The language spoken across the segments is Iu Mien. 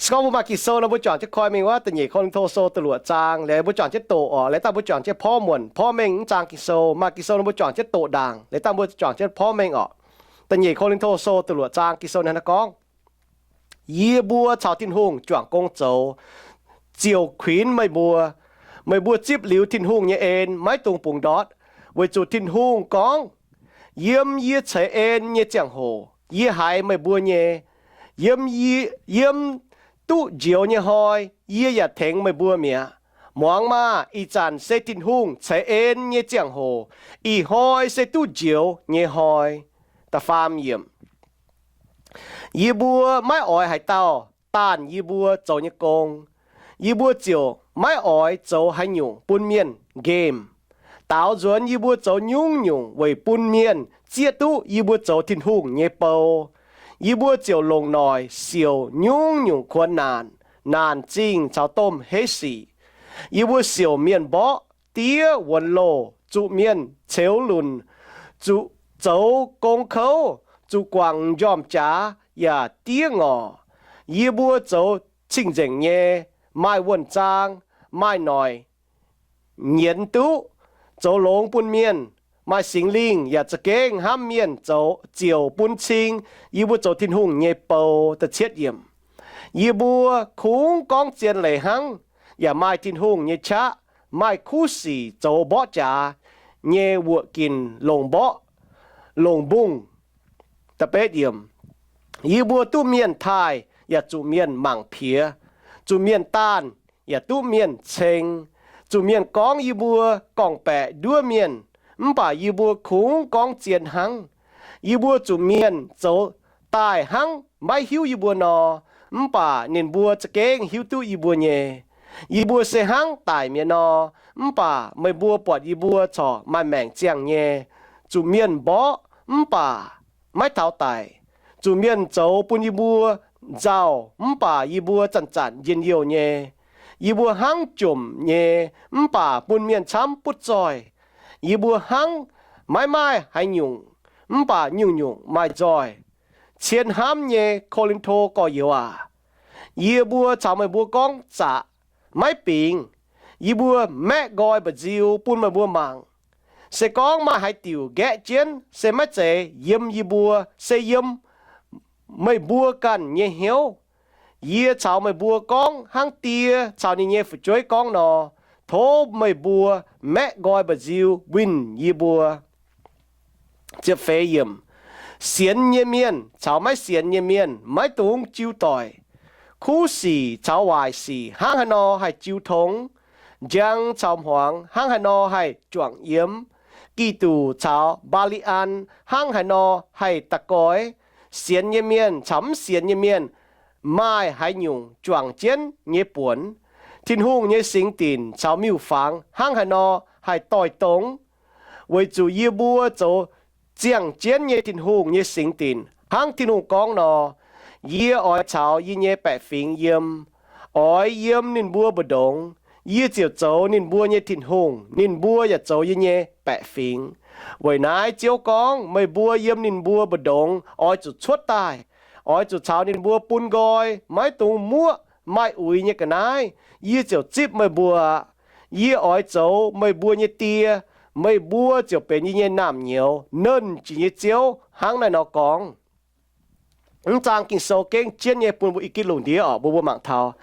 Se gorngv mbuo maaih Ging-Sou nor, mbuo juangc jienv koi mingh wuov da'nyeic Ko^lin^to Sou da'luoqc zaang, liuz mbuo juangc jienv doqc orqc, liuz daaih mbuo juangc jienv porv muonc porv mengh mv zaang Ging-Sou. Maaih Ging-Sou nor, mbuo juangc jienv doqc ndaangc, liuz daaih mbuo juangc jienv porv mengh orqc. Da'nyeic Ko^lin^to Sou da'luoqc zaang Ging-Sou ninh gorngv, Yie mbuo caux Tin-Hungh juangc gong zoux ziouc kuinx meih mbuo. Meih mbuo zipv liuz Tin-Hungh nyei en maiv dungx bungx ndortv, weic zuqc Tin-Hungh gorngv, Yiem yie ceix en nyei ziangh hoc yie haiz meih mbuo nyei. Yiem, yiem duqv njoux nyei hnoi yie yaac tengx meih mbuo mi'aqv. Muangx maah! Ih zanc se Tin-Hungh ceix en nyei ziangh hoc. Ih hnoi se duqv njoux nyei hnoi. Da'faam yiemc. Yie mbuo maiv oix haaix dauh daanh yie mbuo zoux nyei gong. Yie mbuo ziouc maiv oix zoux haaix nyungc bun mienh nqemh. Daaux nzuonx yie mbuo zoux nyungc-nyungc weic bun mienh zieqv duqv yie mbuo zoux Tin-Hungh nyei bou. Yie mbuo ziouc longc noic siouc nyungc-nyungc kuonx naanc, naanc zingh caux domh heiv sic. Yie mbuo siouc mienh mborqv diev wuonx loh, zuqc mienh ceux lunc, zuqc zoux gong kouv, zuqc guangc m'njormh jaax yaac diev ngorc. Yie mbuo zoux cing-nzengc nyei, maaih wuonh zaang, maaih noic nyienz duqv, zoux longx bun mienh, maaih Singx Lingh yaac za'gengh hnamv mienh zoux ziouc bun cing yie mbuo zoux Tin-Hungh nyei bou. Da'cietv yiemc. Yie mbuo kungx gorngv zien leiz hnangv, yaac maaih Tin-Hungh nyei qaqv, maaih kuv sic zoux mborqv jaax nyei wuoqc ginc longc mborqv, longc mbungh. Da'betv yiemc. Yie mbuo duqv mienh taaih yaac zuqc mienh mangc piex, zuqc mienh daanh yaac duqv mienh ceng, zuqc mienh gorngv yie mbuo gorngv-baeqc nduov mienh, mv baac yie mbuo kungx gorngv zien hnangv. Yie mbuo zuqc mienh zoux daaih hnangv maiv hiuv yie mbuo nor, mv baac ninh mbuo za'gengh hiuv duqv yie mbuo nyei. Yie mbuo se hnangv daic mi'aqv nor, mv baac meih mbuo buatc yie mbuo corc maaih maengc ziangh nyei. Zuqc mienh mborqv mv baac maiv taux daic, zuqc mienh zoux bun yie mbuo nzauh mv baac yie mbuo zanc-zanc njien-youh nyei. Yie mbuo hnangv jomc nyei mv baac bun mienh camv butv zoih. Yie mbuo hnangv maiv maaih haaix nyungc mv baac nyungc-nyungc maaih nzoih. Cien hnamv nyei Ko^lin^to gorx-youz aac, yie mbuo caux meih mbuo gorngv zaqc, maiv bingx. Yie mbuo maeqv nqoi mba'nziu bun meih mbuo mangc. Se gorngv maaih haaix diuc nqaeqv jienv, se maiv zeiz yiem yie mbuo, se yiem meih mbuo ganh nyei hnyouv. Yie caux meih mbuo gorngv hnangv die caux ninh nyei fu'jueiv gorngv nor, tov meih mbuo maeqv nqoi mba'nziu winh yie mbuo. Sienx nyei mienh caux maiv sienx nyei mienh maiv dungx jiu doic. Kuv sic caux waaic sic hnangv haaix nor haih jiu tong? Njang caux hmuangx hnangv haaix nor haih juangc yiem? Giduc caux Mbaa^li^an hnangv haaix nor haih da'goix? Sienx nyei mienh caux mv sienx nyei mienh maaih haaix nyungc juangc jienv nyei buonc? Tin-Hungh nyei singx dinc caux miuc-fangx hnangv haaix nor haih doix-dongz? Weic zuqc yie mbuo zoux ziangh jienv nyei Tin-Hungh nyei singx dinc, hnangv Tin-Hungh gorngv nor, Yie oix caux yie nyei baeqc fingx yiem, oix yiem ninh mbuo mbu'ndongx. Yie ziouc zoux ninh mbuo nyei Tin-Hungh, ninh mbuo yaac zoux yie nyei baeqc fingx. Weic naaiv Ziouv gorngv, Meih mbuo yiem ninh mbuo mbu'ndongx oix zuqc cuotv daaih. Oix zuqc caux ninh mbuo bun nqoi, maiv dungx muoqv maaih uix nyei ga'naaiv. Yie ziouc zipv meih mbuo aqv. Yie oix zoux meih mbuo nyei die. Meih mbuo ziouc benx yie nyei naamh nyouz. Nernh Jiex nyei Ziouv hnangv naaiv nor gorngv. Mv zaang Ging-Sou gengh jienv nyei bun mbuo i gitv lungh ndiev oc, mbuo mbuo mangc taux.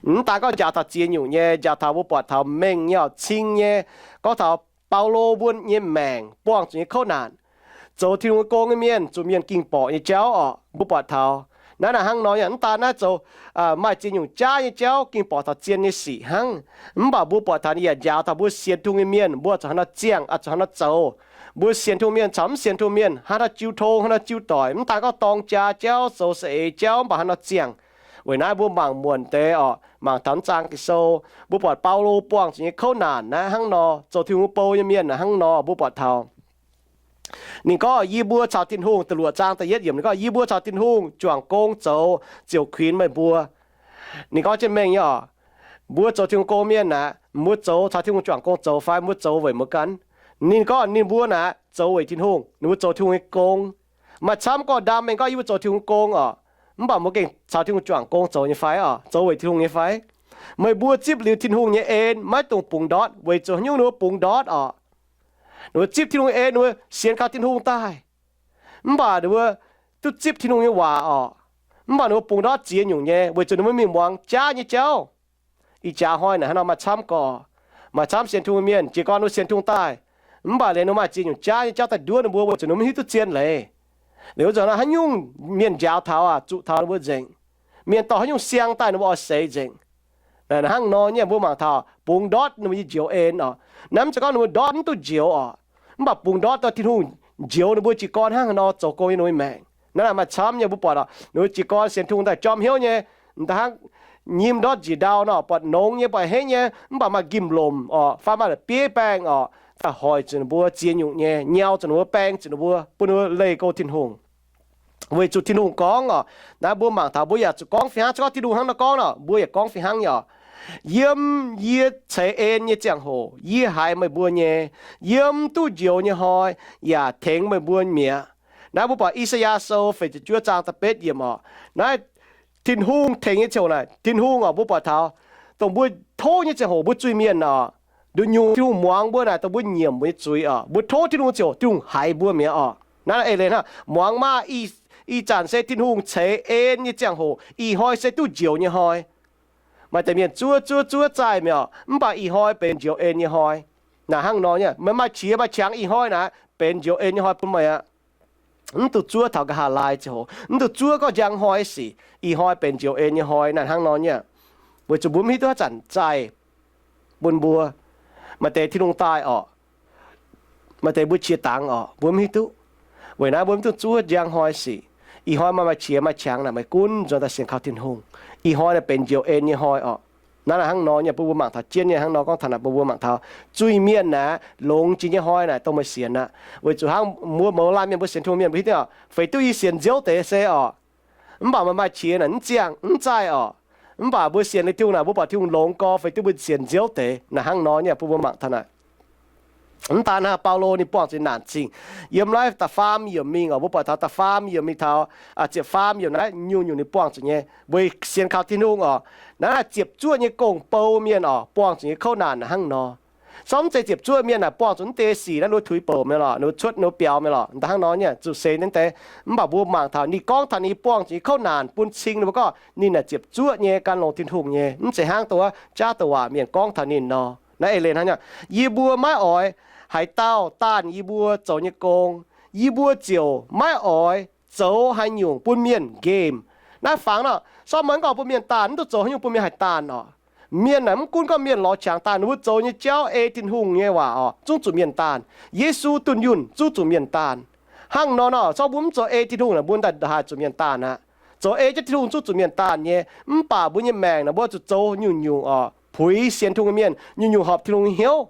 Mv daan gorngv njaaux taux ziex nyungc nyei, njaaux taux mbuo buatc taux mengh nyei oc, cing nyei, gorngv taux Baulo mbuo nyei maengc buangh zuqc nyei kouv naanc. Zoux Tin-Hungh nyei gong nyei mienh zuqc mienh ging-borqc nyei jauv oc, mbuo buatc taux. Naaiv naaic hnangv nor, yaac mv daan naaiv zoux maaih ziex nyungc jaav nyei jauv ging-borqc taux zien nyei sic hnangv. Mv baac mbuo buatc taux ninh yaac njaaux taux mbuo sienx Tin-Hungh nyei mienh, mbuo zuqc haaix nor ziangh, zuqc haaix nor zoux. Mbuo sienx Tin-Hungh mienh caux mv sienx Tin-Hungh mienh haaix nor jiu tong, haaix nor jiu doic, mv daan gorngv dorng jaa jauv, zoux saeng-eix jauv, mv baac haaix nor ziangh. Weic naaiv mbuo mangc muonc deix oc, mangc taux mv zaang Ging-Sou, mbuo buatc Baulo buangh zuqc nyei kouv naanc naaiv hnangv nor, zoux Tin-Hungh bou nyei mienh naaic hnangv nor, mbuo buatc taux. Ninh gorngv, Yie mbuo caux Tin-Hungh, da'luoqc zaang da'yietv yiemc ninh gorngv, Yie mbuo caux Tin-Hungh juangc gong zoux ziouc kuinx meih mbuo. Ninh gorngv jienv mengh nyei oc, mbuo zoux Tin-Hungh gong mienh aeqv, mbuo zoux caux Tin-Hungh juangc gong zoux fai mbuo zoux weic mbuo ganh? Ninh gorngv ninh mbuo naaic zoux weic Tin-Hungh, ninh mbuo zoux Tin-Hungh nyei gong. Maaih camv gorngv ndaam mengh gorngv, Yie mbuo zoux Tin-Hungh gong oc. Mv baac mbuo gengh caux Tin-Hungh juangc gong zoux nyei fai oc? Zoux weic Tin-Hungh nyei fai? Meih mbuo zipv liuz Tin-Hungh nyei en maiv dungx bungx ndortv, weic zuqc haaix nyungc ninh mbuo bungx ndortv oc? Ninh mbuo zipv Tin-Hungh nyei en, ninh mbuo sienx kaux Tin-Hungh daaih, mv baac ninh mbuo duqv zipv Tin-Hungh nyei waac oc. Mv baac ninh mbuo bungx ndortv ziex nyungc nyei, weic zuqc ninh mbuo mingh muangx jaav nyei jauv. Ih jaax hnoi naaic hnangv nor maaih camv gorx, maaih camv sienx Tin-Hungh mienh, jiez gorn ninh mbuo sienx Tin-Hungh daaih, mv baac liuz ninh mbuo maaih ziex nyungc jaav nyei jauv daaih nduov ninh mbuo, weic zuqc ninh mbuo mv hiuv duqv zien leiz. Liuz wuov zanc naaiv haaix nyungc mienh njaaux taux aqv, zuqc taux ninh mbuo nzengc. Mienh dorh haaix nyungc siang daaih ninh mbuo oix seix nzengc. Naaic hnangv nor nyei mbuo mangc taux bungx ndortv ninh mbuo nyei njoux en oc. Naaiv mv zeiz gorngv ninh mbuo ndortv mv duqv njoux oc, mv baac bungx ndortv dorh Tin-Hungh njoux ninh mbuo jiez gorn hnangv haaix nor zoux gong yiem ninh mbuo maengc. Naaiv naaic maaih camv nyei mbuo buatc oc, ninh mbuo jiez gorn sienx Tin-Hungh daaih jorm hnyouv nyei, da'hnangv nyim ndortv njiec ndau nor, buatc nongx nyei, buatc henv nyei, mv baac maaih gimh lomc oc, fai maaih la'bieiv baengh oc, daaih hoic zuqc ninh mbuo ziex nyungc nyei, nyau zuqc ninh mbuo, baeng zuqc ninh mbuo, bun ninh mbuo leih go Tin-Hungh. Weic zuqc Tin-Hungh gorngv oc, naaiv mbuo mangc taux mbuo yaac zuqc gorngv fih hnangv. Se gorngv Tin-Hungh hnangv nor gorngv nor, mbuo yaac gorngv fih hnangv nyei oc. Yiem yie ceix en nyei ziangh hoc yie haiz meih mbuo nyei. Yiem duqv njoux nyei hnoi yaac tengx meih mbuo mi'aqv. Naaiv mbuo buatc I^saa^yaa Sou feix ziepc juov zaang da'betv yiemc oc. Naaiv Tin-Hungh tengx nyei ziangh hoc naaic, Tin-Hungh oc, mbuo buatc taux dongh mbuo tov nyei ziangh hoc mbuo zuiz-mienh oc, nduqc nyungc Tin-Hungh muangx mbuo naaic dongh mbuo nyiemc mbuo nyei zuiz oc. Mbuo tov Tin-Hungh ziouc Tin-Hungh haiz mbuo mi'aqv oc. Naaiv eix leiz hnangv, muangx maah! Ih zanc se Tin-Hungh ceix en nyei ziangh hoc, ih hnoi se duqv njoux nyei hnoi. Maaih deix mienh zuov zuov zuov zaih mi'aqv, mv baac ih hnoi benx njoux en nyei hnoi. Naaic hnangv nor nyei, meih maaih qiex maaih qangx ih hnoi naaic benx njoux en nyei hnoi bun meih aqv. Mv dungx zuov taux nqa'haav laai ziangh hoc, mv dungx zuov gorngv njang hnoi sic, ih hnoi benx njoux en nyei hnoi. Naaic hnangv nor nyei, weic zuqc mbuo mv hiuv duqv haaix zanc zaih bun mbuo. Maaih deix Tin-Hungh daaih orqc, maaih deix mbuo qiex dangx orqc, mbuo mv hiuv duqv. Weic naaiv mbuo mv dungx zuov njang hnoi sic. Ih hnoi maaih maaih qiex maaih qangx naaic, meih gunv nzuonx daaih sienx kaux Tin-Hungh. Ih hnoi naaic benx njoux en nyei hnoi orqc. Naaiv naaic hnangv nor nyei, bun mbuo mangc taux jienv nyei hnangv nor gorngv taux naaic, bun mbuo mangc taux zuiz-mienh naaic longx jiex nyei hnoi naaic dongh meih sienx aqv. Weic zuqc hnangv mbuo mouz laanh mienh mbuo sienx Tin-Hungh mienh mbuo hiuv duqv orqc, feix duqv yie sienx nziouv deix se orqc, mv baac meih maaih qiex naaic mv ziangh mv zaih orqc. Mv baac mbuo sienx liuz Tin-Hungh naaic, mbuo buatc Tin-Hungh longx gorx, feix duqv mbuo sienx nziouv deix. Naaic hnangv nor nyei bun mbuo mangc taux naaic. Mv daan hnangv, Baulo ninh buangh zuqc naanc zingh. Yiem naaiv da'faam yiemc mingh oc, mbuo buatc taux da'faam yiemc mingh taux ziepc faam yiemc naaiv nyungc-nyungc ninh buangh zuqc nyei weic sienx kaux Tin-Hungh orqc. Naaiv ziepc zuoqv nyei gong-bou mienh orqc, buangh zuqc nyei kouv naanc naaic hnangv nor. Sorng mv zeiz ziepc zuoqv mienh naaic buangh zuqc naaiv deix sic naaiv, ninh mbuo tuix bouc mi'aqv lorqc, ninh mbuo cuotv ninh mbuo biaux mi'aqv lorqc, da'hnangv nor nyei zuqc seix naaiv deix. Mv baac mbuo mangc taux ninh gorngv taux ninh buangh zuqc nyei kouv naanc bun cing ninh mbuo gorngv ninh naaic ziepc zuoqv nyei gan longx Tin-Hungh nyei, mv zeiz hnangv dongh wuov jaav douc waac mienh gorngv taux ninh nor. Naaiv eix leiz hnangv nyei, yie mbuo maiv oix haaix dauh daanh yie mbuo zoux nyei gong. Yie mbuo ziouc maiv oix zoux haaix nyungc bun mienh nqemh. Naaiv fangx nor, sorng meih mv gorngv bun mienh daanh, mv dungx zoux haaix nyungc bun mienh haih daanh orqc. Mienh naaic mv gunv gorngv mienh lorz qangx daanh, ninh mbuo zoux nyei jauv ei Tin-Hungh nyei waac orqc, zungv zuqc mienh daanh. Yesu dunh yunh zungv zuqc mienh daanh. Hnangv nor nor, sorng mbuo mv zoux ei Tin-Hungh naaic, mbuo daaih haih zuqc mienh daanh aqv. Zoux ei jienv Tin-Hungh zungv zuqc mienh daanh nyei. Mv baac mbuo nyei maengc naaic, mbuo zuqc zoux nyungc-nyungc orqc, puix sienx Tin-Hungh nyei mienh, nyungc-nyungc horpc Tin-Hungh nyei hnyouv.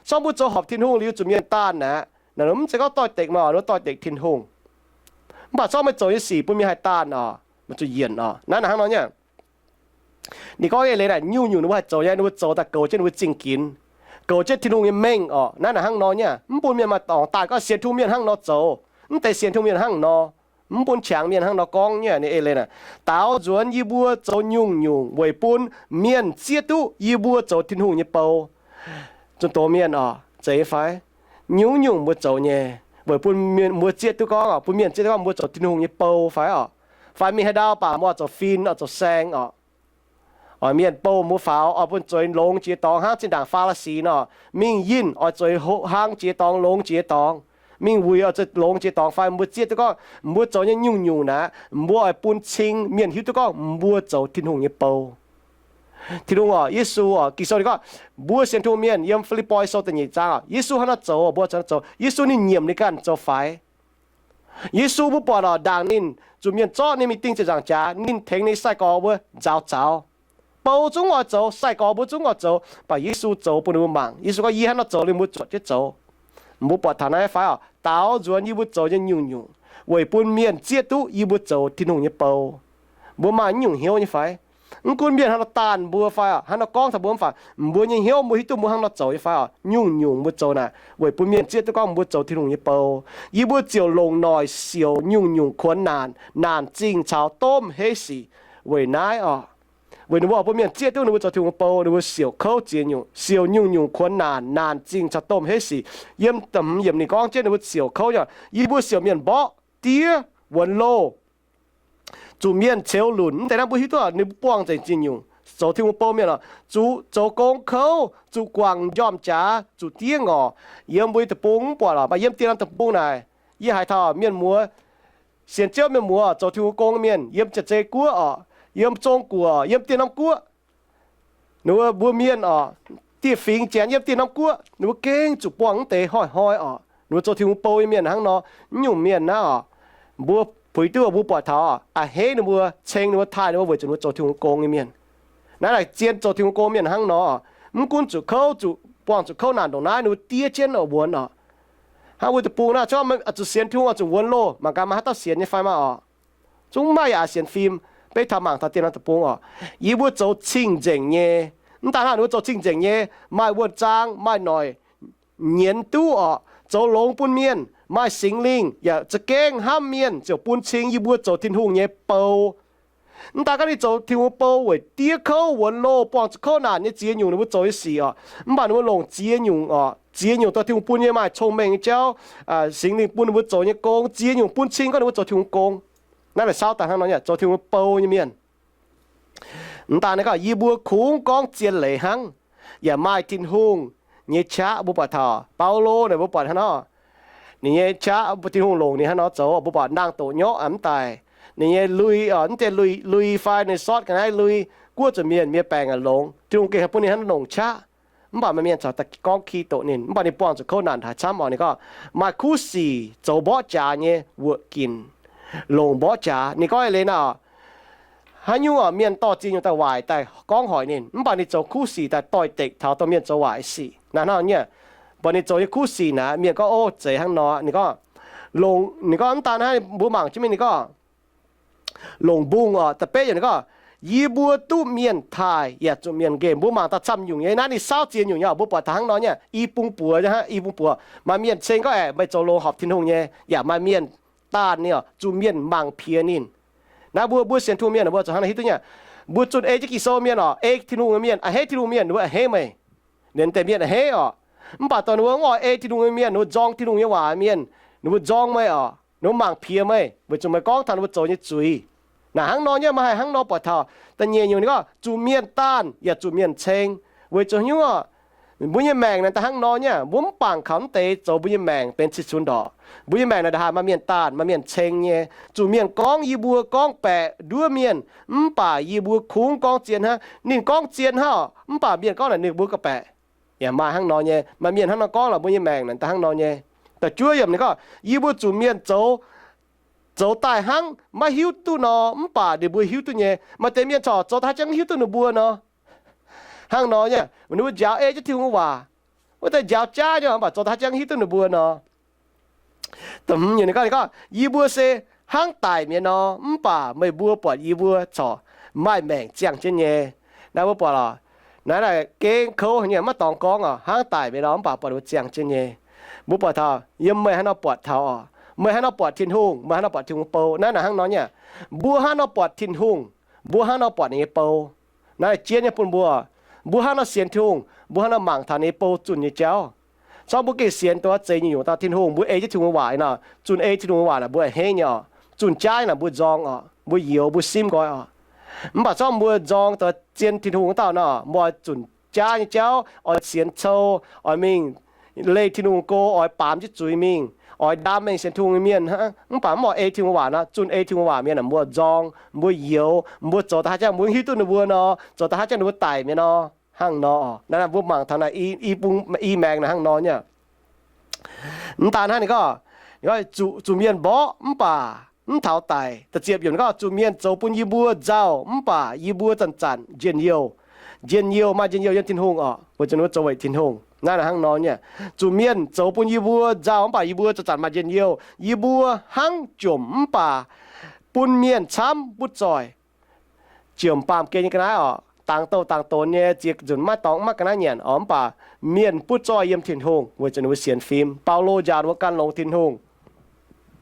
Sorng mbuo zoux horpc Tin-Hungh liuz zuqc mienh daanh aqv. Naaic mv zeiz gorngv doix-dekc meih oc, doix-dekc Tin-Hungh. Mv baac sorng meih zoux nyei sic bun mienh haih daanh orqc, meih zuqc yienc orqc. Naaiv naaic hnangv nor nyei. Ninh gorngv eix leiz naaic, nyungc-nyungc ninh mbuo haih zoux nyei, ninh mbuo zoux daaih goux jienv ninh mbuo zingh ginx, goux jienv Tin-Hungh nyei mengh orqc. Naaiv naaic hnangv nor nyei, mv bun mienh maaih dorngx daanh gorngv sienx Tin-Hungh mienh hnangv nor zoux, mv deix sienx Tin-Hungh mienh hnangv nor, mv bun qangx mienh hnangv nor gorngv nyei. Ninh eix leiz naaic, daaux nzuonx yie mbuo zoux nyungc-nyungc weic bun mienh zieqv duqv yie mbuo zoux Tin-Hungh nyei bou. Zunh doz mienh orqc, zeiz fai? Nyungc-nyungc mbuo zoux nyei weic bun mienh, mbuo zieqv duqv gorngv orqc, bun mienh zieqv duqv gorngv mbuo zoux Tin-Hungh nyei bou fai orqc? Fai mingh haaix ndau baac mbuo oix zoux fin, oix zoux saeng orqc. Oix mienh bou mbuo faaux, oix bun zueiz longx jiex dorngx hnangv zinh ndaangc Faa^li^si nor, mingh yinh oix zueiz hlang jiex dorngx, longx jiex dorngx. Mingh wuic oix zueiz longx jiex dorngx fai? Mbuo zieqv duqv gorngv mbuo zoux nyei nyungc-nyungc naaic, mbuo oix bun cing mienh hiuv duqv gorngv mbuo zoux Tin-Hungh nyei bou. Tin-Hungh orqc, Yesu orqc, Ging-Sou ninh gorngv, mbuo sienx Tin-Hungh mienh, yiem Fi^lipv^poi Sou da'nyeic zaang, Yesu hnangv naaiv zoux, mbuo zoux naaiv zoux. Yesu ninh nyiemc ninh ganh zoux faix. Yesu mbuo buatc orqc, ndaangc ninh zuqc mienh zorqv ninh mingh ding ziepc nzaangc jaax, ninh tengx ninh sai-gorx mbuo nzaaux zaux. Bou zungv oix zoux, sai-gorx mbuo zungv oix zoux, baac Yesu zoux bun ninh mbuo mangc. Yesu gorngv, yie hnangv naaiv zoux liuz mbuo zuotc jienv zoux. Mbuo buatc taux naaiv fai orqc? Daaux nzuonx yie mbuo zoux nyei nyungc-nyungc weic bun mienh zieqv duqv yie mbuo zoux Tin-Hungh nyei bou. Mbuo maaih nyungc hnyouv nyei fai? Mv gunv mienh hnangv nor daanh mbuo fai oc, hnangv nor gorngv taux mbuo mv fai, mbuo nyei hnyouv mbuo hiuv duqv mbuo hnangv nor zoux nyei fai oc, nyungc-nyungc mbuo zoux naaic weic bun mienh zieqv duqv gorngv mbuo zoux Tin-Hungh nyei bou. Yie mbuo ziouc longc noic siouc nyungc-nyungc kuonx naanc, naanc zingh caux domh heiv sic weic naaiv oc. Weic ninh mbuo bun mienh zieqv duqv ninh mbuo zoux Tin-Hungh bou, ninh mbuo siouc kouv ziex nyungc, siouc nyungc-nyungc kuonx naanc, naanc zingh caux domh heiv sic. Yiem da'hmz yiemc ninh gorngv jienv ninh mbuo siouc kouv nyei, yie mbuo siouc mienh mborqv, diev, wuonx loh, zuqc mienh ceux lunc. Mv deix naaiv mbuo hiuv duqv ninh mbuo buangh nzengc ziex nyungc zoux Tin-Hungh bou mienh oc. Zuqc zoux gong kouv, zuqc guangc m'njormh jaax, zuqc diev ngorc. Yiem mbuo nyei deic-bung mv buatc oc, maaih yiem dieh norm deic-bung naaic, yie haiz taux mienh muoz, sienx Ziouv mienh muoz zoux Tin-Hungh gong mienh yiem Janx-Zei guoqv oc, yiem Zong Guoqv, yiem dieh norm guoqv. Ninh mbuo mbuo mienh oc, dieh fingx Janx yiem dieh norm guoqv, ninh mbuo gengh zuqc buangh mv deix hnoi-hnoi oc. Ninh mbuo zoux Tin-Hungh bou nyei mienh hnangv nor. Nyungc mienh naaiv oc, mbuo puix duqv mbuo buatc taux oc, a'hneiv ninh mbuo, ceng ninh mbuo, taaih ninh mbuo weic zuqc ninh mbuo zoux Tin-Hungh gong nyei mienh. Naaiv laaic zien zoux Tin-Hungh gong mienh hnangv nor. Mv gunv zuqc kouv, zuqc buangh zuqc kouv naanc ndongc naaiv, ninh mbuo diev jienv oc, wuonx oc. Hnangv mbuo deic-bung naaiv, zuqc sienx Tin-Hungh oc, zuqc wuonx loh, mangc gaax maaih haaix dauh sienx nyei fai maah oc. Zungv maaih yaac sienx fim. Beiv taux mangc taux dieh norm deic-bung oc, yie mbuo zoux cing-nzengc nyei. Mv daan hnangv, ninh mbuo zoux cing-nzengc nyei, maaih wuonh zaang, maaih noic nyienz duqv oc, zoux longx bun mienh, maaih Singx Lingh yaac za'gengh hnamv mienh, ziouc bun cing yie mbuo zoux Tin-Hungh nyei bou. Mv daan gorngv ninh zoux Tin-Hungh bou weic diev kouv wuonx loh, buangh zuqc kouv naanc nyei ziex nyungc ninh mbuo zoux nyei sic oc. Mv baac ninh mbuo longc ziex nyungc oc, ziex nyungc dorh Tin-Hungh bun nyei, maaih cong-mengh nyei jauv, Singx Lingh bun ninh mbuo zoux nyei gong, ziex nyungc bun cing gorngv ninh mbuo zoux Tin-Hungh gong. Naaiv laaic saauv daaih hnangv nor nyei, zoux Tin-Hungh bou nyei mienh. Mv daan ninh gorngv yie mbuo kungx gorngv zien leiz hnangv, yaac maaih Tin-Hungh nyei qaqv. Mbuo buatc taux Baulo naaic, mbuo buatc hnangv nor, ninh nyei qaqv, Tin-Hungh longc ninh hnangv nor zoux, mbuo buatc nangh doqc nyorqv mv daaih, ninh nyei lui, mv deix lui, lui fai ninh sortv ga'naaiv nyei lui, guoqv zuqc mienh, mienh baengc aqc longx. Tin-Hungh gengh haih bun ninh hnangv nor longc qaqv. Mv baac maaih mienh caux daaih gorngv ki doqc ninh, mv baac ninh buangh zuqc kouv naanc haaix camv oc. Ninh gorngv maaih kuv sic zoux mborqv jaax nyei wuoqc ginc, longc mborqv jaax. Ninh gorngv leiz naaiv oc, haaix nyungc oc, mienh dorh ziex nyungc daaih waaic daaih gorngv hoic ninh, mv baac ninh zoux kuv sic daaih doix-dekc taux dongh mienh zoux waaic sic. Naaiv hnangv nyei, mv baac ninh zoux nyei kuv sic naaic, mienh gorngv, ov, zeiz hnangv nor. Ninh gorngv, longc, ninh gorngv mv daan hnangv, mbuo mangc jienv mingh ninh gorngv, longc mbungh oc. Da'betv yiemc ninh gorngv, yie mbuo duqv mienh taaih yaac zuqc mienh nqemh. Mbuo mangc daaih camv nyungc nyei. Naaiv ninh saauv ziex nyungc nyei oc. Mbuo buatc taux hnangv nor nyei, i bung buoz, i bung buoz. Maaih mienh ceng gorngv aengx meih zoux longx horpc Tin-Hungh nyei, yaac maaih mienh daanh ninh oc, zuqc mienh mangc piex ninh. Naaiv mbuo, mbuo sienx Tin-Hungh mienh mbuo zoux hnangv naaiv hiuv duqv nyei. Mbuo zunh ei jienv Ging-Sou mienh oc, ei Tin-Hungh mienh, a'hneiv Tin-Hungh mienh, ninh mbuo a'hneiv meih. Ninh deix mienh a'hneiv oc. Mv baac dongh ninh mbuo mv oix ei Tin-Hungh nyei mienh, ninh mbuo nzorng Tin-Hungh nyei waac mienh, ninh mbuo nzorng meih oc. Ninh mbuo mangc piex meih weic zuqc meih gorngv taux ninh mbuo zoux nyei zuiz. Naaic hnangv nor nyei, maaih haaix hnangv nor buatc taux. Da'nyeic nyungc ninh gorngv zuqc mienh daanh yaac zuqc mienh ceng. Weic zuqc hnyouv mbuo nyei maengc naaic da'hnangv nor nyei, mbuo mv bangc kaux mv deix zoux mbuo nyei maengc benx cih cunx ndorqc. Mbuo nyei maengc naaic ndaaih maaih mienh daanh, maaih mienh ceng nyei. Zuqc mienh gorngv yie mbuo gorngv baeqc nduov mienh, mv baac yie mbuo kungx gorngv zien hnangv. Ninh gorngv zien hnangv, mv baac mienh gorngv naaic ninh mbuo ga'baeqc. Yaac maaih hnangv nor nyei, maaih mienh hnangv nor gorngv lorqc. Mbuo nyei maengc naaic da'hnangv nor nyei. Da'juov yiemc ninh gorngv, yie mbuo zuqc mienh zoux, zoux daaih hnangv maiv hiuv duqv nor, mv baac ninh mbuo hiuv duqv nyei. Maaih deix mienh corc zoux daaih haaix jangv hiuv duqv ninh mbuo nor. Hnangv nor nyei, ninh mbuo njaaux ei jienv Tin-Hungh waac, wuov deix njaaux jaav nyei, mv baac zoux daaih haaix jangv hiuv duqv ninh mbuo nor. Da'hmz yiemc ninh gorngv, ninh gorngv, yie mbuo se hnangv daic mi'aqv nor, mv baac meih mbuo buatc yie mbuo corc maaih maengc ziangh jienv nyei. Naaiv mbuo buatc lorqc, naaiv naaic gengh kouv nyei, maiv dorngx gorngv oc, hnangv daic mi'aqv nor, mv baac buatc ninh mbuo ziangh jienv nyei. Mbuo buatc taux, yiem meih hnangv nor buatc taux oc, meih hnangv nor buatc Tin-Hungh, meih hnangv nor buatc Tin-Hungh bou. Naaiv naaic hnangv nor nyei, mbuo hnangv nor buatc Tin-Hungh, mbuo hnangv nor buatc ninh nyei bou. Naaiv jienv nyei bun mbuo, mbuo hnangv nor sienx Tin-Hungh, mbuo hnangv nor mangc taux ninh nyei bou zunh nyei jauv. Corc mbuo gengh sienx dongh zeiz nyungc-nyungc dauh Tin-Hungh, mbuo ei jienv Tin-Hungh waac nor, zunh ei Tin-Hungh waac naaic mbuo a'hneiv nyei oc. Zunh jaav naaic mbuo nzorng oc, mbuo youx, mbuo simv nqoi oc. Mv baac corc mbuo nzorng dongh zien Tin-Hungh wuov dauh nor, mbuo oix zunh jaav nyei jauv, oix sienx cou, oix mingh leih Tin-Hungh go, oix baamz jienv zuiz mingh, oix ndaam mengh sienx Tin-Hungh nyei mienh hnangv. Mv baac mv oix ei Tin-Hungh waac nor, zunh ei Tin-Hungh waac mienh naaic mbuo nzorng, mbuo youx, mbuo zoux daaih haaix jangv mbuo hiuv duqv ninh mbuo nor, zoux daaih haaix jangv ninh mbuo daic mi'aqv nor. Hnangv nor, naaiv mbuo mangc taux naaiv i bung i maengx naaic hnangv nor nyei. Mv daan hnangv ninh gorngv, zuqc, zuqc mienh mborqv mv baac mv taux daic. Da'ziepc yiemc ninh gorngv, zuqc mienh zoux bun yie mbuo nzauh mv baac yie mbuo zanc-zanc njien-youh. Njien-youh, maaih njien-youh yiem Tin-Hungh oc, weic zuqc ninh mbuo zoux weic Tin-Hungh. Naaiv naaic hnangv nor nyei. Zuqc mienh zoux bun yie mbuo nzauh mv baac yie mbuo zanc-zanc maaih njien-youh. Yie mbuo hnangv jomc mv baac bun mienh camv butv zoih. jomc baamh gen nyei ga'naaiv oc, dangx douh dangx donx nyei, ziex nzunc maiv dorngx maiv ga'naaiv nyanc oc, mv baac mienh butv zoih yiem Tin-Hungh weic zuqc ninh mbuo sienx fim. Baulo njaaux ninh mbuo gan longx Tin-Hungh.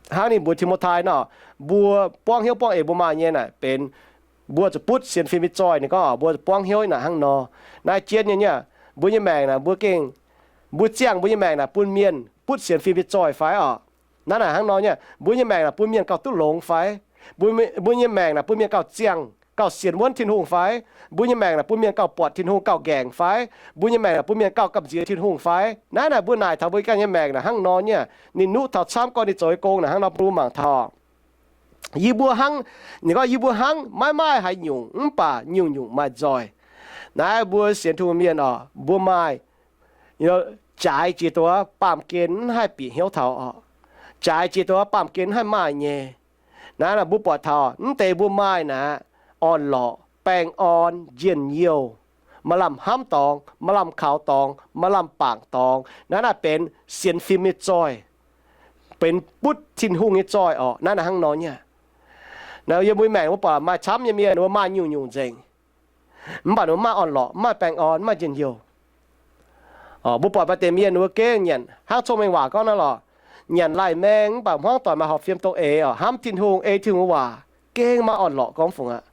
Hnangv ninh mbuox Ti^mo^tai nor, mbuo buangv hnyouv buangv eix mbuo maaih nyei naaic benx mbuo zuqc butv sienx fim nyei zoih. Ninh gorngv mbuo zuqc buangv hnyouv naaic hnangv nor. Naaiv jienv nyei nyei, mbuo nyei maengc naaic mbuo gengh, mbuo ziangh mbuo nyei maengc naaic bun mienh butv sienx fim nyei zoih fai oc? Naaiv naaic hnangv nor nyei, mbuo nyei maengc naaic bun mienh gauh duqv longx fai? Mbuo nyei maengc naaic bun mienh gauh ziangh, gauh sienx wuonv Tin-Hungh fai? Mbuo nyei maengc naaic bun mienh gauh buatc Tin-Hungh gauh nqaengc fai? Mbuo nyei maengc naaic bun mienh gauh gamh nziex Tin-Hungh fai? Naaiv naaic mbuo naaic taux mbuo ganh nyei maengc naaic hnangv nor nyei. Ninh nuqv taux camv gorngv ninh zoux nyei gong naaic hnangv nor bun mbuo mangc taux. Yie mbuo hnangv, ninh gorngv yie mbuo hnangv maiv maaih haaix nyungc mv baac nyungc-nyungc maaih nzoih. Naaiv mbuo sienx Tin-Hungh mienh oc, mbuo maaih jaaix jiex duqv baamh gen mv haih bieqc hnyouv taux oc. Jaaix jiex duqv baamh gen mv haih maaih nyei. Naaiv mbuo buatc taux mv deix mbuo maaih naaic, orn-lorqc, baengh orn, njien-youh, maaih lamh hnamv dorngx, maaih lamh kaux dorngx, maaih lamh bangc dorngx, naaiv naaic benx sienx fim nyei zoih, benx butv Tin-Hungh nyei zoih oc. Naaiv naaic hnangv nor nyei. Naaiv yiem mbuo maengc mbuo buatc maaih camv nyei mienh ninh mbuo maaih nyungc-nyungc nzengc, mv baac ninh mbuo maaih orn-lorqc, maaih baengh orn, maaih njien-youh. Mbuo buatc maaih deix mienh ninh mbuo gengh nyanc hnangv Cong-Mengh Waac gorngv naaiv lorqc, nyanc laih maeng mv baac hmuangv doic maaih horpc fiem dongh eix oc, hnamv Tin-Hungh, ei Tin-Hungh waac, gengh maaih orn-lorqc gorngv fungc aqv.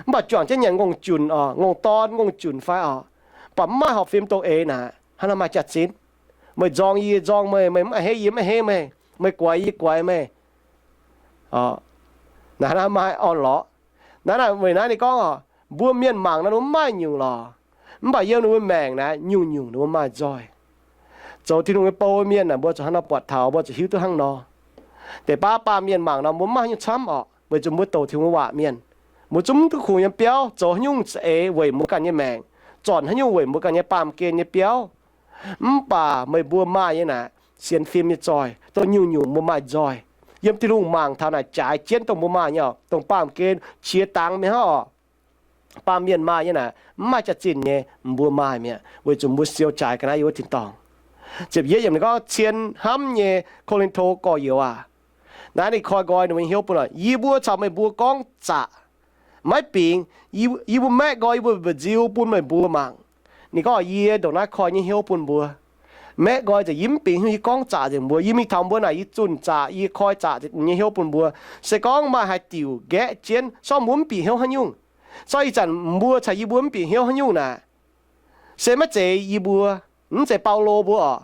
Mv baac juangc jienv nyanc ngongh junc oc, ngongh dorn ngongh junc fai oc, mv baac mv maaih horpc fiem dongh eix naaic, hnangv naaiv maaih jaax-zinh. Meih nzorng yie, yie nzorng meih, meih mv a'hneiv yie, mv a'hneiv meih, meih guaix yie, yie guaix meih. Naaiv maaih orn-lorqc. Naaiv naaic weic naaiv ninh gorngv oc, mbuo mienh mangc naaiv ninh mbuo mv maaih nyungc lorqc, mv baac yiem ninh mbuo maengc naaic nyungc-nyungc ninh mbuo maaih nzoih. Zoux Tin-Hungh nyei bou mienh naaic mbuo zuqc hnangv nor buatc taux, mbuo zuqc hiuv duqv hnangv nor. Deix baav baamh mienh mangc nor mbuo mv maaih haaix nyungc camv orqc, weic zuqc mbuo douc Tin-Hungh waac mienh. Mbuo zungv mv duqv kungx yiem biauv zoux haaix nyungc za'eix weic mbuo ganh nyei maengc, zornc haaix nyungc weic mbuo ganh nyei baamh gen nyei biauv. Mv baac meih mbuo maaih nyei naaic, sienx fim nyei zoih, dongh nyungc-nyungc mbuo maaih nzoih. Yiem Tin-Hungh mangc taux naaic jaaix jienv dongh mbuo maaih nyei oc, dongh baamh gen qiex dangx mingh hnangv oc. Baamh mienh maaih nyei naaic mv maaih jaax-zinh nyei, mbuo maaih mi'aqv, weic zuqc mbuo siou jaaix ga'naaiv yiem wuov tin-dorngh. Ziepc yietv yiemc ninh gorngv, cien hnamv nyei Ko^lin^to gorx-youz aac, naaiv ninh koi nqoi ninh mbuo nyei hnyouv bun oc, yie mbuo caux meih mbuo gorngv zaqc maiv bingx. Yie mbuo maeqv nqoi yie mbuo mba'nziu bun meih mbuo mangc. Ninh gorngv, yie ndongc naaiv koi nyei hnyouv bun mbuo. Maeqv nqoi nzengc, yie mv bingx hnyouv, yie gorngv zaqc nzengc mbuo. Yie mingh taux mbuo naaic, yie zunh zaqc, yie koi zaqc nyei hnyouv bun mbuo. Se gorngv maaih haaix diuc nqaeqv jienv, sorng mbuo mv bieqc hnyouv haaix nyungc, sorng ih zanc mbuo caux yie mbuo mv bieqc hnyouv haaix nyungc naaic, se maiv zeiz yie mbuo, mv zeiz Baulo mbuo oc.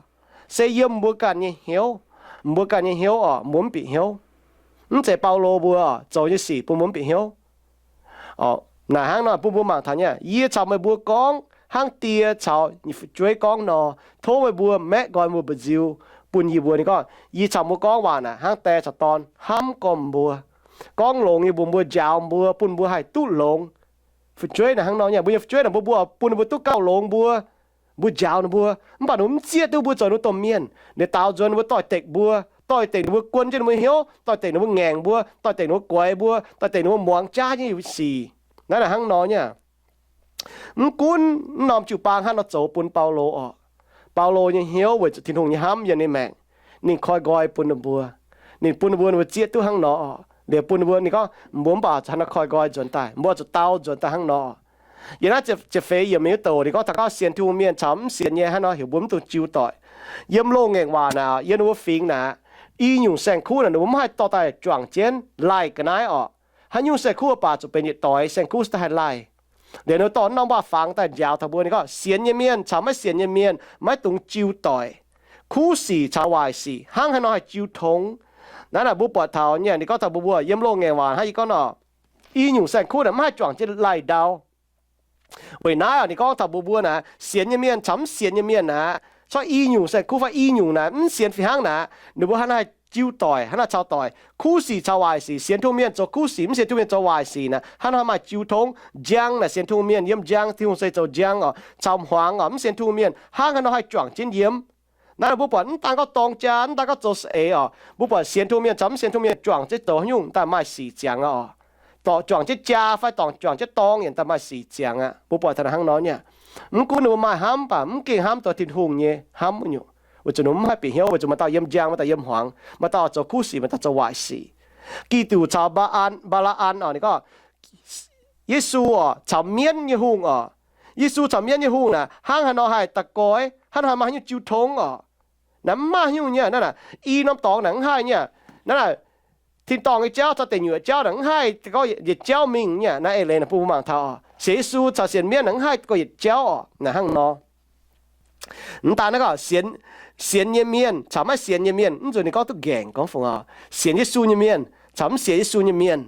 Se yiem mbuo ganh nyei hnyouv, mbuo ganh nyei hnyouv oc, mbuo mv bieqc hnyouv. Mv zeiz Baulo mbuo oc zoux nyei sic bun mbuo mv bieqc hnyouv. Naaic hnangv nor bun mbuo mangc taux nyei, yie caux meih mbuo gorngv hnangv die caux fu'jueiv gorngv nor, tov meih mbuo maeqv nqoi mbuo mba'nziu bun yie mbuo. Ninh gorngv, yie caux mbuo gorngv waac naaic hnangv die caux dorn, hnamv gormx mbuo, gorngv longx nyei mbuox mbuo, njaaux mbuo, bun mbuo haih duqv longx. Fu'jueiv naaic hnangv nor nyei, mbuo nyei fu'jueiv naaic mbuo, mbuo bun ninh mbuo duqv gauh longx mbuo, mbuo njaaux ninh mbuo, mv baac ninh mbuo mv zieqv duqv mbuo zoux ninh mbuo domh mienh. Ninh daaux nzuonx ninh mbuo doix-dekc mbuo, doix-dekc ninh mbuo guon jienv ninh mbuo hnyouv, doix-dekc ninh mbuo ngaengc mbuo, doix-dekc ninh mbuo guaix mbuo, doix-dekc ninh mbuo muangx jaav nyei sic. Naaiv naaic hnangv nor nyei. Mv gunv mv norm jiu-baang hnangv nor zoux bun Baulo oc, Baulo nyei hnyouv weic zuqc Tin-Hungh nyei hnamv yiem ninh maengc, ninh koi nqoi bun ninh mbuo. Ninh bun ninh mbuo, ninh mbuo zieqv duqv hnangv nor oc. Liuz bun ninh mbuo, ninh gorngv mbuo mv baac zuqc hnangv nor koi nzuonx daaih, mbuo zuqc dau nzuonx daaih hnangv nor. Yiem naaiv ziepc feix yiemc mingh wuov douc ninh gorngv taux gauh sienx Tin-Hungh mienh caux mv sienx nyei hnangv nor heuc mbuo mv dungx jiu doic. Yiem loz-ngaengc waac naaic, yiem ninh mbuo fingx naaic, i nyungc saeng-kuv naaic ninh mbuo mv haih dorh daaih juangc jienv laih ga'naaiv oc. Haaix nyungc saeng-kuv baac zuqc benx yietc doix saeng-kuv se daaih haih laih. Liuz ninh dorh norm waac-fangx daaih njaaux taux mbuo, ninh gorngv sienx nyei mienh caux maiv sienx nyei mienh maiv dungx jiu doic. Kuv sic caux waaic sic hnangv haaix nor haih jiu tongx. Naaiv naaic mbuo buatc taux nyei, ninh gorngv taux mbuo, mbuo yiem loz-ngaengc waac hnangv yie gorngv nor, i nyungc saeng-kuv naaic mv haih juangc jienv laih ndau. Weic naaiv ninh gorngv taux mbuo, mbuo naaic, sienx nyei mienh caux mv sienx nyei mienh naaic, corc i nyungc saeng-kuv fai i nyungc naaic mv sienx fih hnangv naaic, ninh mbuo hnangv naaiv haih jiu doic, hnangv naaiv caux doic. Kuv sic caux waaic sic, sienx Tin-Hungh mienh zoux kuv sic, mv sienx Tin-Hungh mienh zoux waaic sic naaic, hnangv naaiv maaih jiu tongx. Njang naaic sienx Tin-Hungh mienh yiem njang, Tin-Hungh se zoux njang oc, caux hmuangx oc, mv sienx Tin-Hungh mienh hnangv haaix nor haih juangc jienv yiem. Naaiv mbuo buatc mv daan gorngv dorng jaa, mv daan gorngv zoux saeng-eix oc, mbuo buatc sienx Tin-Hungh mienh caux mv sienx Tin-Hungh mienh juangc jienv zoux haaix nyungc daaih maaih sic ziangx aqv oc. Dorh juangc jienv jaa fai dorh juangc jienv dorng yaac daaih maaih sic ziangx aqv. Mbuo buatc taux hnangv nor nyei. Mv gunv ninh mbuo maaih hnamv, mv baac mv gengh hnamv dongh Tin-Hungh nyei hnamv nyungc, weic zuqc ninh mv haih bieqc hnyouv, weic zuqc maaih dauh yiem njang, maaih dauh yiem hmuangx, maaih dauh zoux kuv sic, maaih dauh zoux waaic sic. Giduc caux Mbaa^an, Mbaa^laa^an oc, ninh gorngv Yesu oc caux mienv nyei hungh oc. Yesu caux mienv nyei hungh naaic hnangv haaix nor haih da'goix, hnangv haaix nor maaih haaix nyungc jiu tong oc. Naaiv mv maaih haaix nyungc nyei. Naaiv naaic i norm dorngx naaic mv haih nyei. Naaiv naaic tin-dorngh nyei jauv caux deic nyuoqc jauv naaic mv haih gorngv yietc jauv mingh nyei. Naaiv eix leiz naaic bun mbuo mangc taux oc, sienx Yesu caux sienx mienv naaic mv haih gorngv yietc jauv oc. Naaic hnangv nor. Mv daan naaiv gorngv sienx, sienx nyei mienh caux maiv sienx nyei mienh, mv nzunc ninh gorngv duqv nqaengc gorngv fungc oc. Sienx Yesu nyei mienh caux mv sienx Yesu nyei mienh,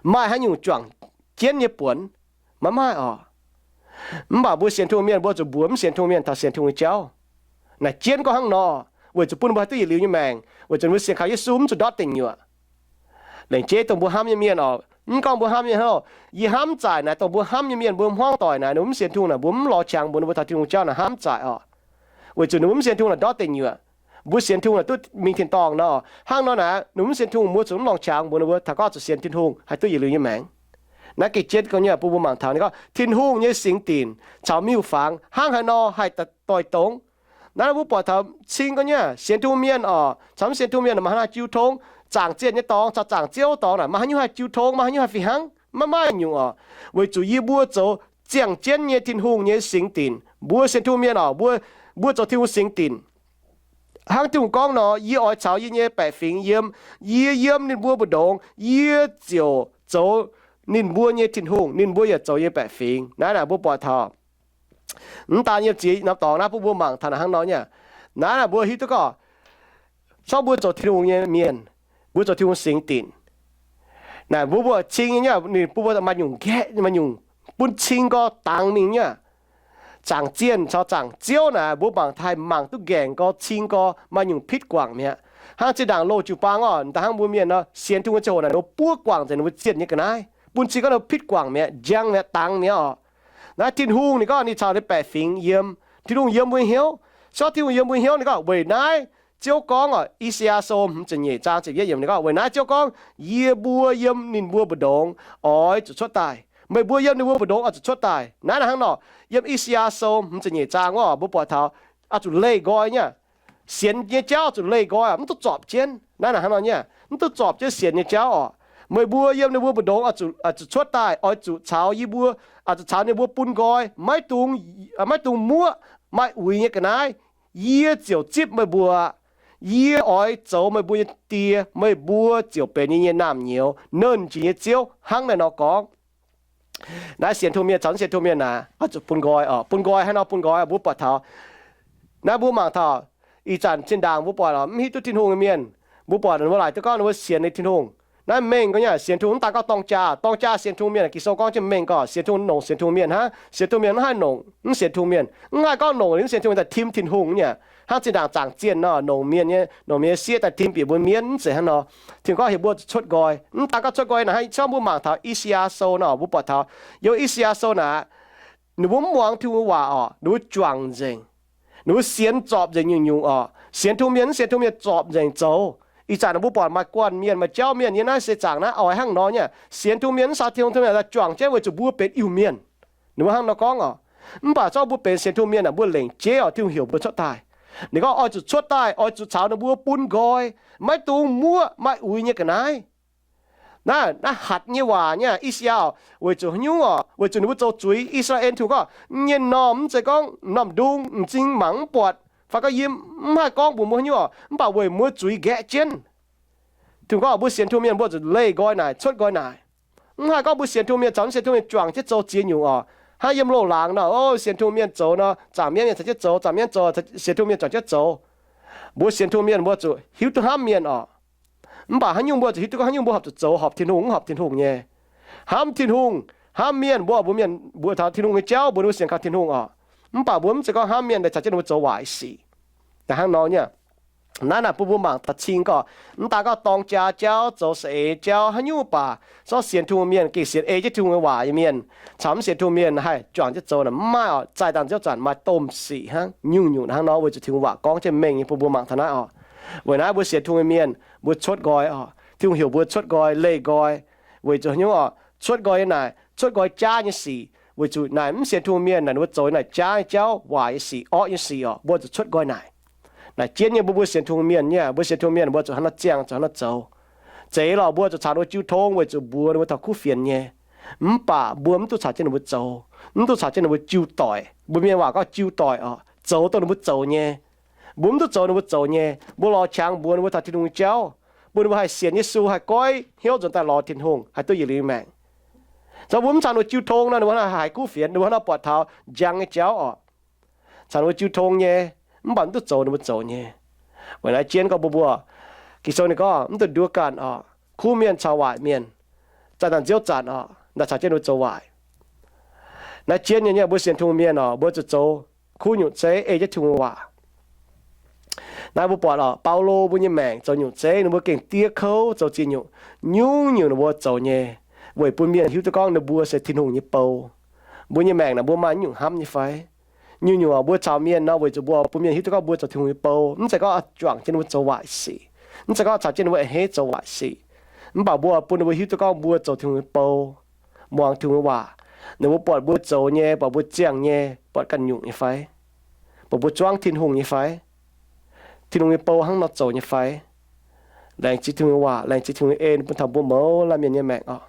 maaih haaix nyungc juangc jienv nyei buonc? Maiv maaih oc. Mv baac mbuo sienx Tin-Hungh mienh mbuo zuqc mbuox mv sienx Tin-Hungh mienh taux sienx Tin-Hungh nyei jauv. Naaic jienv gorngv hnangv nor, weic zuqc bun mbuo haih duqv yietc liuz nyei maengc, weic zuqc mbuo sienx kaux Yesu mv zuqc ndortv deic nyuoqc. Laengz jeiv dongh mbuo hnamv nyei mienh oc. Mv gorngv mbuo hnamv nyei hnangv, yie hnamv zaaic naaic dongh mbuo hnamv nyei mienh, mbuo hmuangv doic naaic, ninh mbuo mv sienx Tin-Hungh naaic, mbuo mv lorz qangx mbuox ninh mbuo taux Tin-Hungh jauv naaic hnamv zaaic oc. Weic zuqc ninh mbuo mv sienx Tin-Hungh naaic ndortv deic nyuoqc. Mbuo sienx Tin-Hungh naaic duqv mingh tin-dorngh nor, hnangv nor naaic ninh mbuo mv sienx Tin-Hungh mbuo zuqc mv lorz qangx mbuox ninh mbuo taux gorngv zuqc sienx Tin-Hungh haih duqv yietc liuz nyei maengc. Naaiv gengh jienv gorngv nyei bun mbuo mangc taux ninh gorngv Tin-Hungh nyei singx dinc caux miuc-fangx hnangv haaix nor haih doix-dongz. Naaiv mbuo buatc taux cing gorngv nyei sienx Tin-Hungh mienh oc caux mv sienx Tin-Hungh mienh maaih haaix nor jiu tong? Zaangc Zienh nyei dorngx caux zaangc Ziouv dorngx naaic maaih haaix nyungc haih jiu tong, maaih haaix nyungc haih fih hnangv? Maiv maaih nyungc oc. Weic zuqc yie mbuo zoux ziangh jienv nyei Tin-Hungh nyei singx dinc. Mbuo sienx Tin-Hungh mienh oc, mbuo, mbuo zoux Tin-Hungh singx dinc. Hnangv Tin-Hungh gorngv nor, yie oix caux yie nyei baeqc fingx yiem, yie yiem ninh mbuo mbu'ndongx, yie ziouc zoux ninh mbuo nyei Tin-Hungh, ninh mbuo yaac zoux yie nyei baeqc fingx. Naaiv naaic mbuo buatc taux mv daan yiem ziex norm dorngx naaiv bun mbuo mangc taux naaic hnangv nor nyei. Naaiv naaic mbuo hiuv duqv gorngv, gorngv mbuo zoux Tin-Hungh nyei mienh, mbuo zoux Tin-Hungh singx dinc. Naaic mbuo mbuo cing nyei, ninh bun mbuo maaih nyungc nqaeqv, maaih nyungc bun cing gorx dangx mingh nyei. Zaangc Zienh caux zaangc Ziouv naaic mbuo mangc taux haih mangc duqv nqaengc gorx cing gorx, maaih nyungc pitv guangc mi'aqv. Hnangv zinh ndaangc loz jiu-baang oc, da'hnangv mbuo mienh nor, sienx Tin-Hungh ziangh hoc naaic ninh mbuo buov guangc nzengc ninh mbuo zienh nyei ga'naaiv, bun cing gorngv ninh mbuo pitv guangc mi'aqv, njang mi'aqv, dangx mi'aqv oc. Naaiv Tin-Hungh ninh gorngv ninh caux ninh baeqc fingx yiem. Tin-Hungh yiem mbuo hnyouv. Se gorngv Tin-Hungh yiem mbuo hnyouv, ninh gorngv weic naaiv Ziouv gorngv oc, I^saa^yaa Sou hmz ziepc nyeic zaang ziepc yietv yiemc ninh gorngv, weic naaiv Ziouv gorngv, yie mbuo yiem ninh mbuo mbu'ndongx oix zuqc cuotv daaih. Meih mbuo yiem ninh mbuo mbu'ndongx oix zuqc cuotv daaih. Naaiv naaic hnangv nor, yiem I^saa^yaa Sou hmz ziepc nyeic zaang wuov mbuo buatc taux oix zuqc leih nqoi nyei. Sienx nyei jauv oix zuqc leih nqoi, mv duqv zorpc jienv. Naaiv naaic hnangv nor nyei, mv duqv zorpc jienv sienx nyei jauv oc. Meih mbuo yiem ninh mbuo mbu'ndongx oix zuqc, oix zuqc cuotv daaih, oix zuqc caux yie mbuo, oix zuqc caux ninh mbuo bun nqoi, maiv dungx, maiv dungx muoqv, maaih uix nyei ga'naaiv. Yie ziouc zipv meih mbuo. Yie oix zoux meih mbuo nyei Die, meih mbuo ziouc benx yie nyei naamh nyouz. Nernh Jiex nyei Ziouv hnangv naaiv nor gorngv. Naaiv sienx Tin-Hungh mienh caux mv sienx Tin-Hungh mienh naaic oix zuqc bun nqoi oc. Bun nqoi haaix nor bun nqoi? Mbuo buatc taux, naaiv mbuo mangc taux ih zanc zinh ndaangc mbuo buatc mv hiuv duqv Tin-Hungh nyei mienh, mbuo buatc ninh mbuo laaic duqv gorngv ninh mbuo sienx nyei Tin-Hungh. Naaiv mengh gorngv nyei sienx Tin-Hungh mv daan gorngv dorng jaa. Dorng jaa sienx Tin-Hungh mienh, Ging-Sou gorngv jienv mengh gorngv sienx Tin-Hungh, nongc sienx Tin-Hungh mienh hnangv. Sienx Tin-Hungh mienh mv haih nongc mv sienx Tin-Hungh mienh, mv haih gorngv nongc liuz mv sienx Tin-Hungh mienh daaih tim Tin-Hungh nyei. Hnangv zinh ndaangc zaangc Zienh nor, nongc mienh nyei, nongc mienh nyei sieqv daaih tim bieqc mbuo mienh, mv zeiz hnangv nor. Tin-Hungh gorngv heuc mbuo zuqc cuotv nqoi. Mv daan gorngv cuotv nqoi naaic, hnangv gorngv mbuo mangc taux I^saa^yaa Sou nor, mbuo buatc taux yiem I^saa^yaa Sou naaic, ninh mbuo mv muangx Tin-Hungh waac oc, ninh mbuo juangc nzengc. Ninh mbuo sienx zorpc nzengc nyungc-nyungc oc. Sienx Tin-Hungh mienh mv sienx Tin-Hungh mienh zorpc nzengc zoux. Ih zanc ninh mbuo buatc maaih guanh mienh, maaih jauv mienh yiem naaiv seix zaangc naaiv oix hnangv nor nyei. Sienx Tin-Hungh mienh mv saux Tin-Hungh, Tin-Hungh mienh daaih juangc jienv weic zuqc mbuo benx Iu-Mienh. Ninh mbuo hnangv nor gorngv oc. Mv baac zorqv mbuo benx sienx Tin-Hungh mienh aah, mbuo lengc jeiv oc, Tin-Hungh heuc mbuo cuotv daaih. Ninh gorngv oix zuqc cuotv daaih, oix zuqc caux ninh mbuo bun nqoi, maiv dungx muoqv, maaih uix nyei ga'naaiv. Naaiv, naaiv hatc nyei waac nyei, I^saa^laa, weic zuqc haaix nyungc oc? Weic zuqc ninh mbuo zoux zuiz. I^saa^laa^en Tin-Hungh gorngv, nyei norm mv zeiz gorngv norm ndung m'zing mangc mv buatc, fai gorngv yie mv haih gorngv mbuox mbuo haaix nyungc oc, mv baac weic mbuo zuiz nqaeqv jienv. Tin-Hungh gorngv mbuo sienx Tin-Hungh mienh mbuo zuqc leih nqoi naaic, cuotv nqoi naaic. Mv haih gorngv mbuo sienx Tin-Hungh mienh caux mv sienx Tin-Hungh mienh juangc jienv zoux ziex nyungc oc. Hnangv yiem loz-laangz nor, o, sienx Tin-Hungh mienh zoux nor, zaangc mienv mienh caux jienv zoux, zaangc mienv zoux, sienx Tin-Hungh mienh juangc jienv zoux. Mbuo sienx Tin-Hungh mienh mbuo zuqc hiuv duqv hnamv mienh oc. Mv baac haaix nyungc mbuo zuqc hiuv duqv gorngv haaix nyungc mbuo horpc zuqc zoux horpc Tin-Hungh, mv horpc Tin-Hungh nyei. Hnamv Tin-Hungh, hnamv mienh, mbuo, mbuo mienh mbuox taux Tin-Hungh nyei jauv, mbuo, mbuo sienx kaux Tin-Hungh oc. Mv baac mbuo mv zeiz gorngv hnamv mienh daaih caux jienv ninh mbuo zoux waaic sic. Hnangv nor nyei. Naaiv naaic bun mbuo mangc taux cing gorqv, mv daan gorngv dorng jaa jauv, zoux saeng-eix jauv, haaix nyungc baac zorqv sienx Tin-Hungh mienh gengh sienx ei jienv Tin-Hungh nyei waac nyei mienh, caux mv sienx Tin-Hungh mienh haih juangc jienv zoux naaic mv maaih oc. Zaaih dangh nziouv zanc maaih domh sic hnangv, nyungc-nyungc hnangv nor weic zuqc Tin-Hungh waac gorngv jienv mengh nyei bun mbuo mangc taux naaiv oc. Weic naaiv mbuo sienx Tin-Hungh nyei mienh mbuo cuotv nqoi oc. Tin-Hungh heuc mbuo cuotv nqoi, leih nqoi. Weic zuqc haaix nyungc oc? Cuotv nqoi nyei naaic, cuotv nqoi jaav nyei sic. Weic zuqc naaic mv sienx Tin-Hungh mienh naaic ninh mbuo zoux naaic jaav nyei jauv, waaic nyei sic, orqv nyei sic oc, mbuo zuqc cuotv nqoi naaic. Naaic jienv nyei mbuo, mbuo sienx Tin-Hungh mienh nyei, mbuo sienx Tin-Hungh mienh mbuo zuqc hnangv nor ziangh, zuqc hnangv nor zoux. Zeiz lorqc mbuo zuqc caux ninh mbuo jiu tong weic zuqc mbuox ninh mbuo taux kuv fienx nyei. Mv baac mbuo mv duqv caux jienv ninh mbuo zoux, mv duqv caux jienv ninh mbuo jiu doic. Mbuo mienh waac gorngv jiu doic oc, zoux dongh ninh mbuo zoux nyei. Mbuo mv duqv zoux ninh mbuo zoux nyei. Mbuo lorz qangx mbuox ninh mbuo taux Tin-Hungh nyei jauv, bun ninh mbuo haih sienx Yesu, haih goiv hnyouv nzuonx daaih lorz Tin-Hungh, haih duqv yietc liuz maengc. Zoux mbuo mv caux ninh mbuo jiu tong nor, ninh mbuo haaix kuv fienx, ninh mbuo hnangv nor buatc taux njang nyei jauv oc. Caux ninh mbuo jiu tong nyei, mv baac mv duqv zoux ninh mbuo zoux nyei. Weic naaiv jienv gorngv mbuox mbuo, Ging-Sou ninh gorngv mv dungx nduov ganh oc. Kuv mienh caux waaic mienh, zanc-zanc nziouv zanc oc, naaic caux jienv ninh mbuo zoux waaic. Naaiv jienv nyei, mbuo sienx Tin-Hungh mienh oc, mbuo zuqc zoux kuv nyungc zeiv ei jienv Tin-Hungh waac. Naaiv mbuo buatc oc, Baulo mbuo nyei maengc zoux nyungc zeiv, ninh mbuo gengh diev kouv zoux ziex nyungc. Nyungc-nyungc ninh mbuo zoux nyei weic bun mienh hiuv duqv gorngv ninh mbuo se Tin-Hungh nyei bou. Mbuo nyei maengc naaic mbuo maaih nyungc hnamv nyei fai? Nyungc-nyungc mbuo caux mienh nor weic zuqc mbuo bun mienh hiuv duqv gorngv mbuo zoux Tin-Hungh nyei bou. Mv zeiz gorngv juangc jienv ninh mbuo zoux waaic sic. Mv zeiz gorngv caux jienv ninh mbuo a'hneiv zoux waaic sic. Mv baac mbuo bun ninh mbuo hiuv duqv gorngv mbuo zoux Tin-Hungh nyei bou, muangx Tin-Hungh nyei waac. Ninh mbuo buatc mbuo zoux nyei, buatc mbuo ziangh nyei, buatc ganh nyungc nyei fai? Buatc mbuo zuangv Tin-Hungh nyei fai? Tin-Hungh nyei bou hnangv nor zoux nyei fai? Laengz zingh Tin-Hungh nyei waac, laengz zingh Tin-Hungh nyei en bun taux mbuo mouz laanh mienh nyei maengc oc.